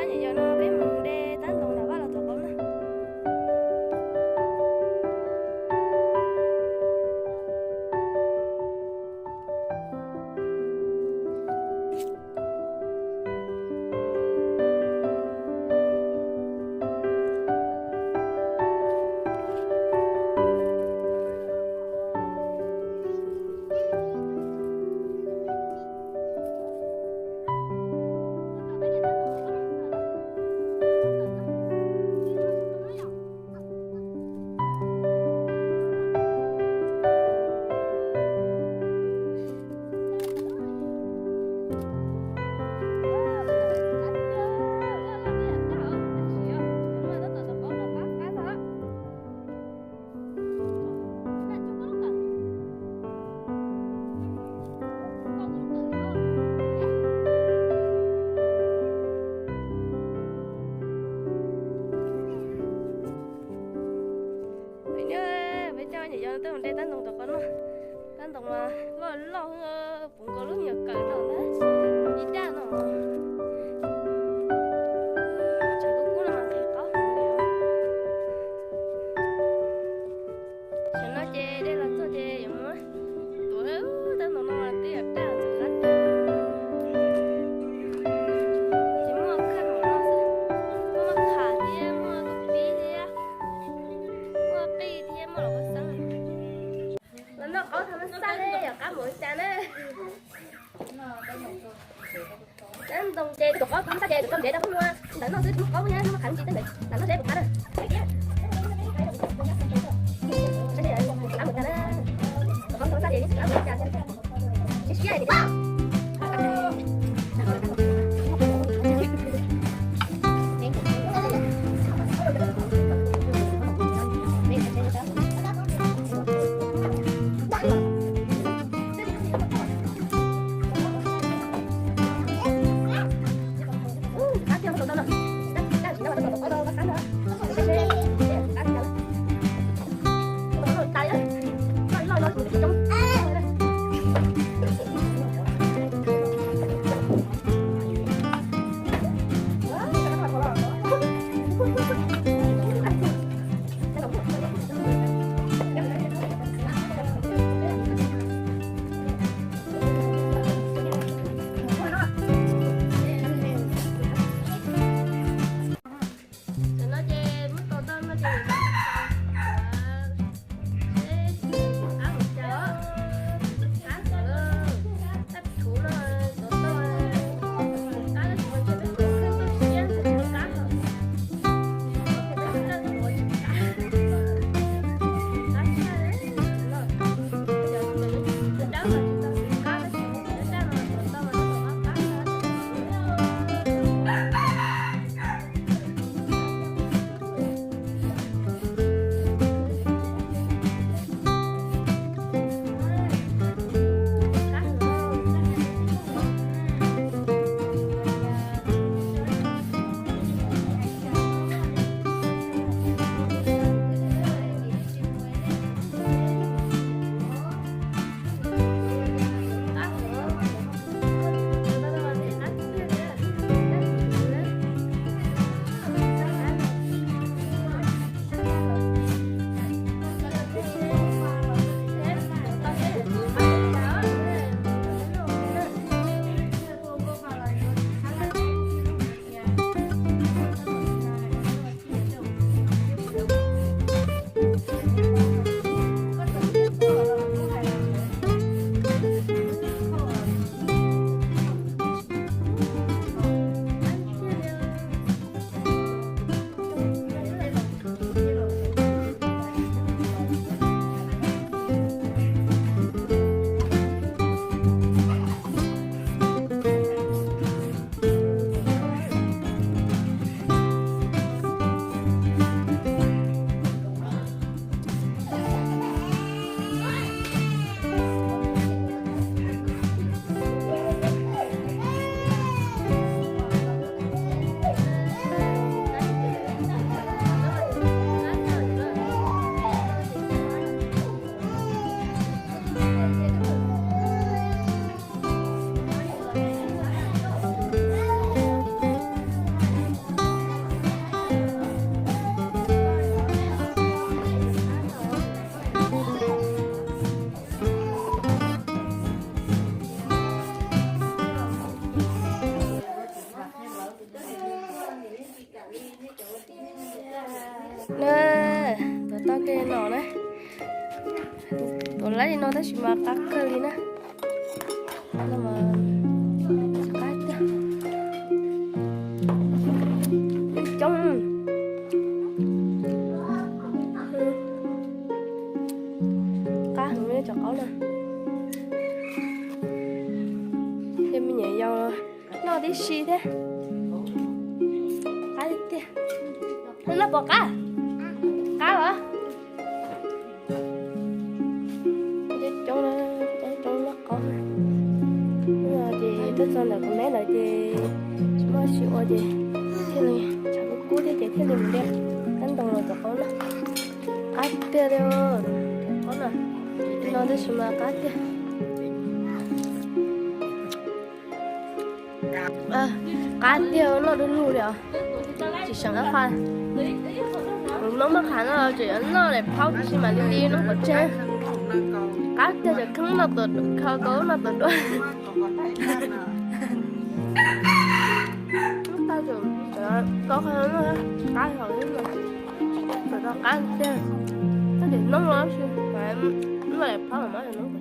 Yog no peb mus de tab ntoo nram vaj los tuav qaub na. Peb coj nyem yog tuaj mus de tab ntoo tom qab no. Tab ntoo mas loj loj, puv nkaus lub me nyuam kawm no na, ib daj no. Tseem kub kub no mas nqhis qaub heev li. Tam no ces dej los txog ces yuav muab tuav tab ntoo no mas twb yuav daj ntxim qab tiag. Ces muaj khaj mom no xwb, muaj kham thiab muaj koj pib thiab, muaj qij thiab muaj los ua xeeb. Los noj qaub thaum no xaj ne yog qab mus cas na. Tab ntoo ces tus qaub thaum xaj ces tus koj ntev rau qab muag ntawm no xwb, tsis muaj qaub thiab muaj qhov ntsis tej ntawd, lam noj seb puas qab na. Qab mus cas na, tus qaub thaum xaj ces qab mus cas, siab siab. Na, tuav tau tej no na. Tuav lawm li no tab sis mas qab kawg li na. No mas qab tiag. Coob. Qab heev li cov qaub no. Tej me nyuam yaus noj tib si thiab. Qab tiag. Noj puas qab? Qab los? Coob coob, coob coob noj qaub na. Ces tuaj txog ntawm kuv neb lawm ces tsis muaj dab tsi ua ces thiaj li tshav kub kub thiab ces thiaj li mus de kab ntoo los cov qaub na. Qab tiag li, cov qaub na. No tab sis mas qab tiag. Qab tiag, noj du lug li os. Tsis seem qab qha. Tus noob maj qha no tseem yuav noj daim phaub tib si mam li li noob pov tseg. Qab tiag, cov kheeb noj tuam, kho kaus noj tuam duav. Tau, qab hov, qab tiag. Txawm tau qab tiag, tab sis noob no tsis, noj daim phaub mas noob